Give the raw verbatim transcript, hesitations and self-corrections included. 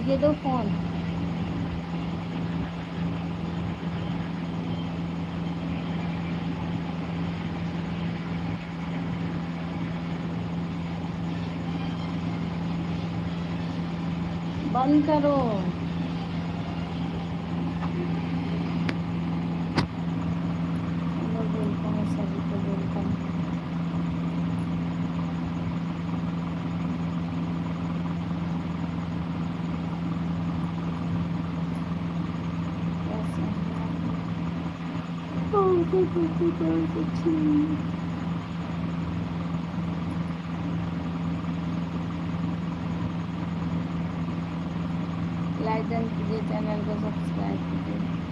ये दो फोन। बंद करो। Hello, welcome, सभी को welcome। कैसे हैं आप? बहुत अच्छी, बहुत अच्छी। Like done कीजिए, channel को subscribe कीजिए।